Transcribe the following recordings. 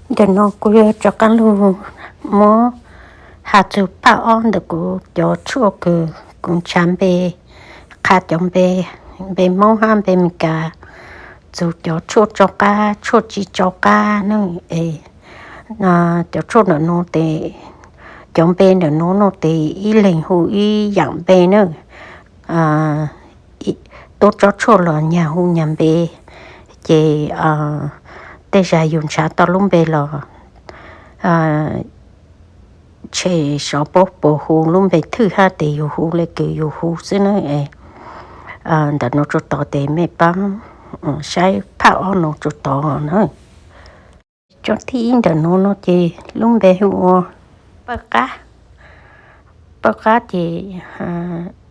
Ntawm no kuv yuav rov qab los muab has txug phaj ob ntawm kuv cov tshuaj kws kuv nrhav npe, qha cov npe, npe Moob hab npe Meskas, txug cov tshuaj tsau qab, tshuaj tsi tsau qab na. Es cov tshuaj ntawm no tes, cov npe ntawm no no tes ib leeg hu ib yaam npe na. Tuab tsob tshuaj los nyag hu nyag npe, ces tej zag yus nrhav tau lub npe los tshem sov puab puas hu lub npe thwj hab tes yus hu le kws yus hu xwb na. Ntawm no tsuas tod tes mej paab saib phaj ob no tsuas tod na. Cov thib ib ntawm no no ces lub npe hu ua Pawj Qab. Pawj Qab ces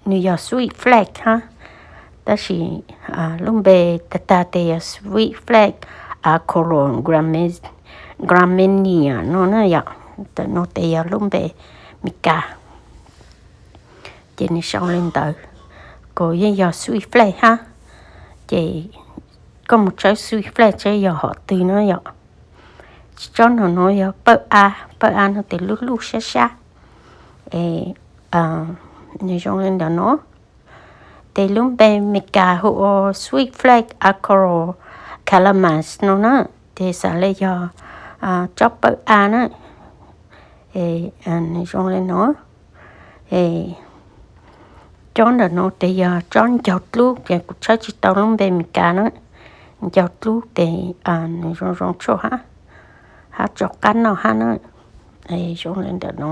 nws yog Swiss Flag hab, tab sis lub npe tag tag tes yog Swiss Flag Acorus gramineae no na yom. Ntawm no tes yog lub npe Meskas, ces nws sau le ntawd, kuj yeej yog Swiss Flag hab. Ces koj mus tshawb Swiss Flag tshawb yog hom twg na yom. Tsob no no yog Pawj Ab, Pawj Ab no tes lub luj sab sab, es nws zoo le ntawm no. Tes lub npe Meskas hu ua Swiss Flag Acorus calamus no na, tes xav le yog tsob Pawj Ab na. Nws zoo le no. Cov ntawm no tes yog tsob ncaug dlub, ces kuv tshawb tsi tau lub npe Meskas na. Ncaug dlub tes nws zoo zoo tshuaj hab, hab tsau qab noj hab na. Zoo le ntawm no.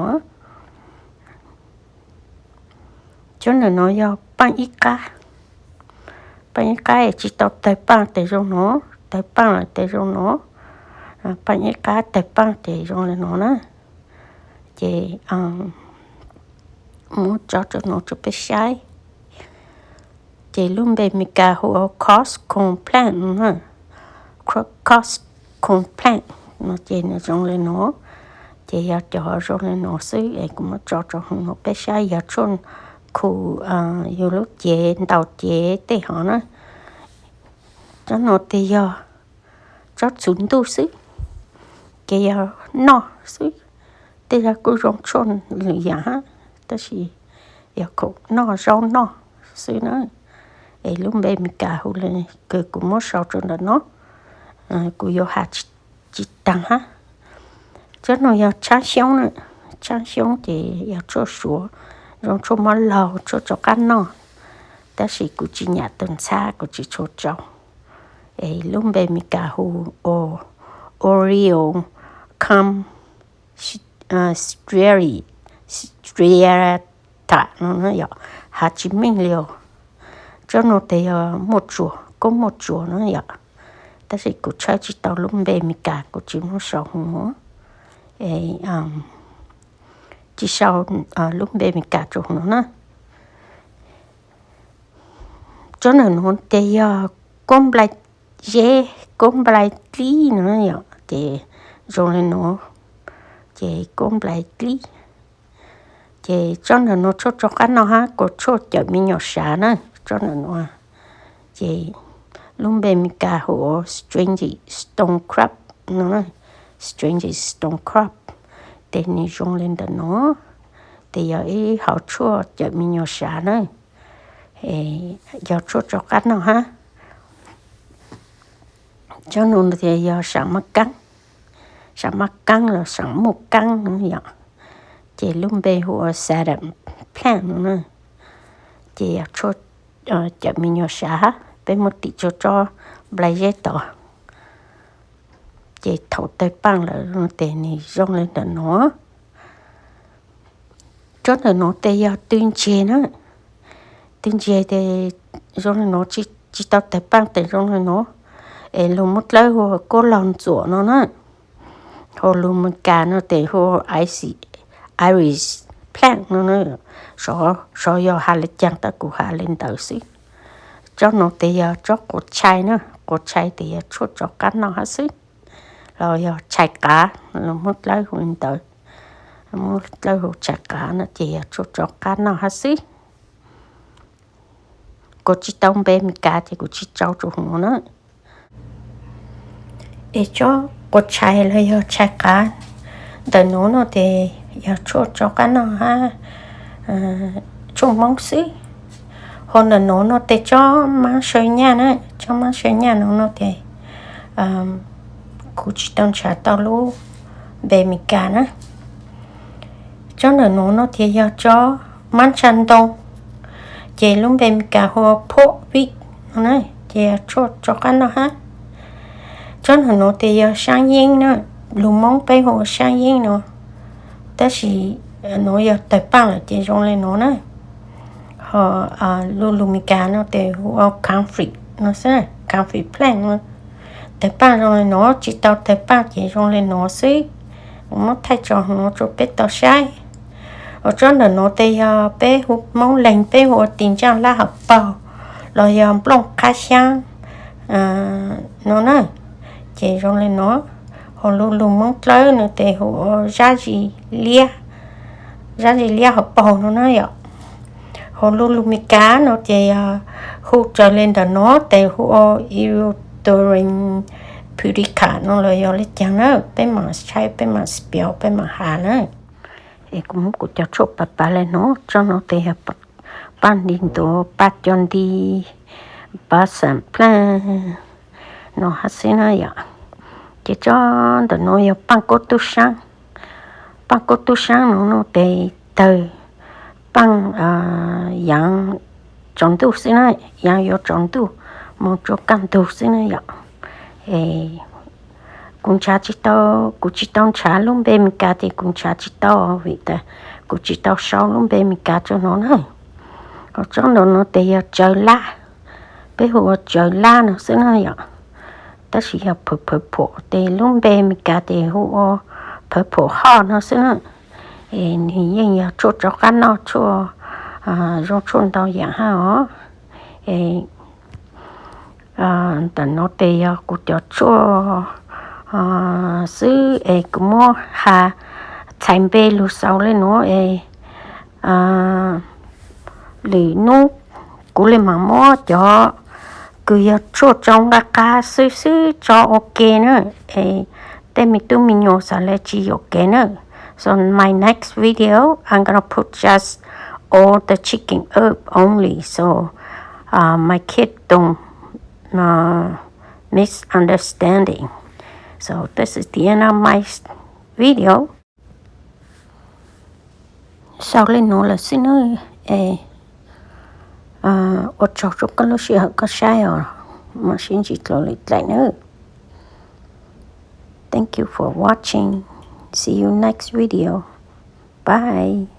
Cov ntawm no yog Paaj Ib Qab. Paaj Ib Qab es tsi tau tawg paaj tes zoo no, tawg paaj lawm tes zoo no. Paaj Ib Qab tawg paaj tes zoo le no na. Ces muab tso rau no rau peb saib. Ces lub npe Meskas hu ua Corsicana plant no na. Corsicana plant no ces nws zoo le no. Ces yog cov zoo le no xwb es kuv muab tso rau hauv no peb saib, yog tshuaj khu yug lub cev ntaus cev tej hov na. Tsob no tes yog tsob txhuv ntuj xwb, ces yog noj xwb. Tej zag kuj zoo tshuaj lwm yaam hab, tab sis yog khoom noj zaub noj xwb na. Es lub npe Meskas hu le kws kuv muab sau rau ntawm no, kuv yuav has tsi taag hab. Tsob no yog tshaab xyoob na, tshaab xyoob ces yog tshuaj suav, zoo tshuaj mob laug, tshuaj tsau qab noj, tab sis kuv tsi nyam tug ntxhab kuv tsi tshua tsau. Es lub npe Meskas hu ua Oriocum striata no na yom, has tsi meej li os. Tsob no tes yog muaj tsuas, koob muaj tsuas na yom, tab sis kuv tshawb tsi tau lub npe Meskas kuv tsi muab sau hauv no, tsi sau lub npe Meskas rau hauv no na. Tsob ntawm no tes yog koob nplai zeb, koob nplai dlib no yom, ces zoo le no, ces koob nplai dlib. Ces tsob ntawm no tshuaj tsau qab noj hab kuj tshuaj cawm me nyuam sav na, tsob ntawm no. Ces lub npe Meskas hu ua stringy stone crop no, stringy stone crop, tes nws zoo le ntawm no, tes yog ib hom tshuaj cawm me nyuam sav na, yog tshuaj tsau qab noj hab. Tsob no tes yog sam maj kaab, sam maj kaab los sam muj kaab no yom, ces lub npe hu ua Satan plant no na, ces yog tshuaj cawm me nyuam sav hab, peb muab tim tsob tsob nplai zeb tod, ces thaum tawg paaj lawm tes nws zoo le ntawm no. Tsob ntawm no tes yog tw ntseg na, tw ntseg tes zoo le no, tsi tau tawg paaj tes zoo le no, es luag muab dlawb hu ua kuab laug ntxuam no na, ho lus Meskas no tes hu ua icy iris plant no na. Xyov yog has le caag tab kuv has le ntawd xwb. Tsob no tes yog tsob quav tshai na, quav tshai tes yog tshuaj tsau qab noj hab xwb, los yog tshais qav, luag muab dlawb hu le ntawd, muab dlawb hu tshais qav no ces yog tshuaj tsau qab noj hab xwb. Kuv tsi tau npe Meskas ces kuv tsi tsau rau hauv no na. Es tsob quav tshais los yog tshais qav. Ntawm nuav no tes yog tshuaj rov qab noj hab tshuaj Moob xwb. Ho ntawm nuav no tes tsob maab saw nyaj na, tsob maab saw nyaj nuav no tes kuv tsis tau nrhav tau lub npe Meskas na. Tsob ntawm nuav no tes yog tsob maab ntsha ntoo, ces lub npe Meskas hu ua pork rib no na, ces yog tshuaj rov qab noj hab. Tsob ntawm nuav tes yog saab yeeb na, lug Moob peb hu ua saab yeeb no, tab sis nuav yog tawg paaj lawm ces zoo le nuav na. Ho lub lug Meskas no tes hu ua comfrey no xwb, comfrey plank no. Tawg paaj zoo le nuav, tsis tau tawg paaj ces zoo le nuav xwb. Kuv muab thaij tso nuav rua peb tau saib. Ho tsob ntawm nuav tes yog peb hu Moob leeg peb hu ua tis ntsaaj lab hauv paug los yog nplooj qhab xyaab no na, ces zoo le nuav. Ho lub lug Moob dlawb no tes hu ua zab zis liab, zab zis liab hauv paug no na yom. Ho lub lug Meskas no ces yog hu raws le ntawm nuav tes hu ua Eudora pudica no los yog le caag na, peb maam saib peb maam spell peb maam has na. Es kuv muab kuv cov tshuaj pav pav le nuav, tsob nuav tes yog paaj nti ntuav, paaj cov nti, paaj xam plaag no hab xwb na yom. Ces tsob ntawm nuav yog paaj kub tub saab. Paaj kub tub saab nuav no tes tawg paaj yaav tsaus ntuj xwb na, yaav yuav tsaus ntuj moog rua kaj ntug xwb na yom. Es kuv nrhav tsis tau, kuv tsis tau nrhav lub npe Meskas tes kuv nrhav tsis tau vim tas kuv tsis tau sau lub npe Meskas rua nuav na. Ho tsob ntawm nuav tes yog tsawv lab, peb hu ua tsawv lab no xwb na yom. Tab sis yog phuv phuv phuam tes lub npe Meskas tes hu ua phuv phuam hoj no xwb na. Es nwg yeej yog tshuaj rov qab noj, tshuaj zoo tshuaj ntau yaam hab os. Es ntawm nuav tes yog kuv cov tshuaj xwb es kuv muab has txhais npe lug xaus le nuav es lwm nub kuv le maam muab cov kws yog tshuaj tsau nqaj qab xwb xwb tso ua ke na, es tej me tub me nyuam xaav le tsis yuam kev na. So my next video, I'm gonna put just all the chicken herb only, so my kid don't misunderstanding. So this is the end of my video. Xaus le nuav lawm xwb nawb, es ua tsaug rua koj lub sij hawm koj saib os, mam sib ntsib dlua lwm daim nawb. Thank you for watching. See you next video. Bye.